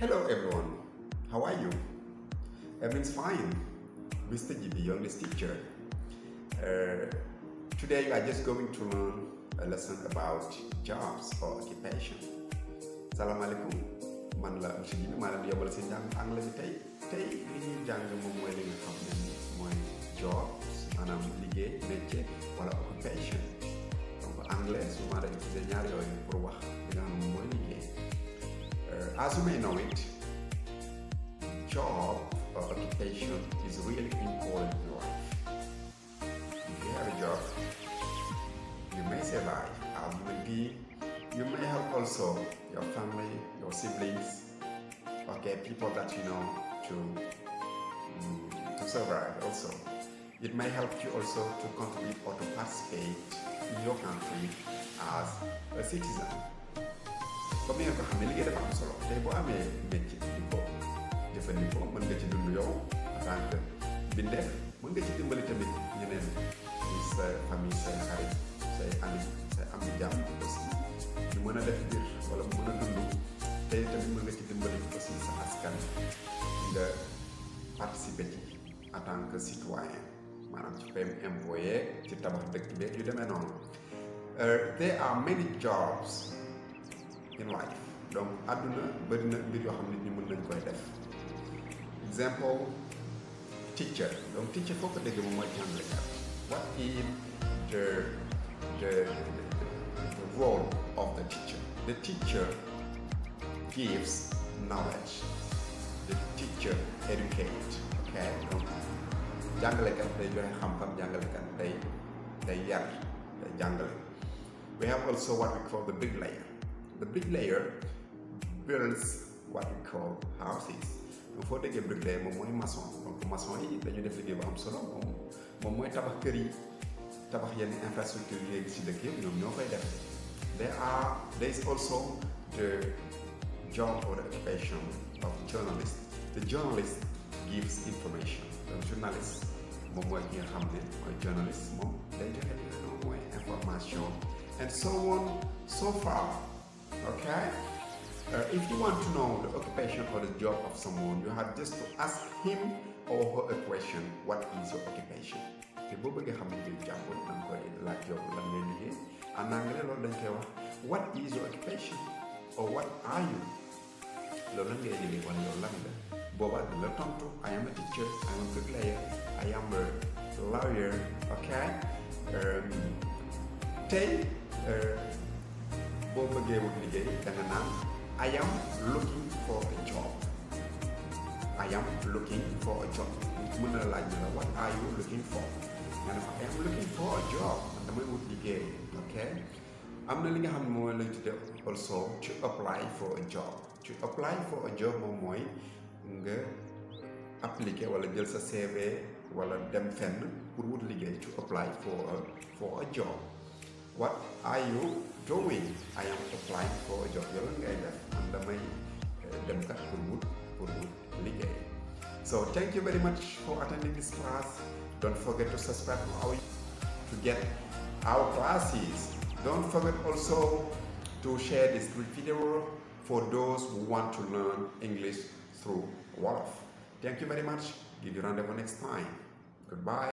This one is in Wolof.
Hello everyone, how are you? Everything's fine. Mr. GB, your English teacher. Today you are just going to learn a lesson about jobs or occupation. Salam alaikum. Man la Mr. GB maa leen di yóbbal seen jàng anglais bi tey li ñuy jàng moom mooy li nga xam ne mooy jobs maanaam liggéey métier wala occupation. Donc anglais souvent da utiliser ñaar yooyu pour wax li nga xam ne mooy liggéey. As you may know it, job or occupation is really important in life. If you have a job, you may survive as human being. You may help also your family, your siblings, okay, people that you know to survive also. It may help you also to contribute or to participate in your country as a citizen. Comme ni nga ko xam ne liggéey dafa am solo tey boo amee métier di ko jëfandikoo mën nga ci dund yow en tant que bindeef mën nga ci dimbali tamit ñeneen ñi sa famille say xarit say ami say am jàmm aussi ñu mën a def biir wala mu mën a dund tey tamit mën nga ci dimbali aussi sa askan nga participer ci en tant que citoyen maanaam ci payam employé ci tabax dëkk beeg yu demee noonu. There are many jobs in life. Donc àdduna bëri na mbir yoo xam ne nit ñi mën nañ koy def. Example, teacher. Donc teacher foo ko dégg moom mooy jàngalekat. What is the role of the teacher? The teacher gives knowledge. The teacher educates. Okay? Donc jàngalekat day joxe xam-xam, jàngalekat day yar, day jàngale. We have also what we call the bricklayer. The bricklayer builds what we call houses. Donc foo déggee bricklayer moom mooy maçon. Donc maçon yi dañu def liggéey bu am solo moom mooy tabax kër yi tabax yenn infrastructure yi léegi ci dëkk yëpp ñoom ñoo koy def. There is also the job or the occupation of journalist. The journalist gives information. Donc journaliste moom mooy ki nga xam ne mooy journaliste moom day joxe li nga xam mooy information and so on so far. Okay? If you want to know the occupation or the job of someone, you have just to ask him or her a question. What is your occupation? te boo bëggee xam ne mbir jàmbur da nga koy laaj yow lan ngay liggéey en anglais loolu dañ koy wax what is your occupation or what are you loolu lan ngay liggéey wala yow lan la boobaa du la tontu I am a teacher, I am a bricklayer, I am a lawyer. Okay? Tey boo bëggee wut liggéey da nga naan I am looking for a job. I am looking for a job. mën na laaj ne la what are you looking for? nga ne ko I am looking for a job. man damay wut liggéey. ok am na li nga xam ne mooy lañ tuddee also to apply for a job. To apply for a job moom mooy nga appliquer wala jël sa CV wala dem fenn pour wut liggéey. To apply for a job. What are you doing? I am applying for a job. yow lan ngay def man damay dem kat pour wut liggéey. So thank you very much for attending this class. Don't forget to subscribe to get our classes. Don't forget also to share this video for those who want to learn English through Wolof. Thank you very much. Give you rendezvous next time. Goodbye.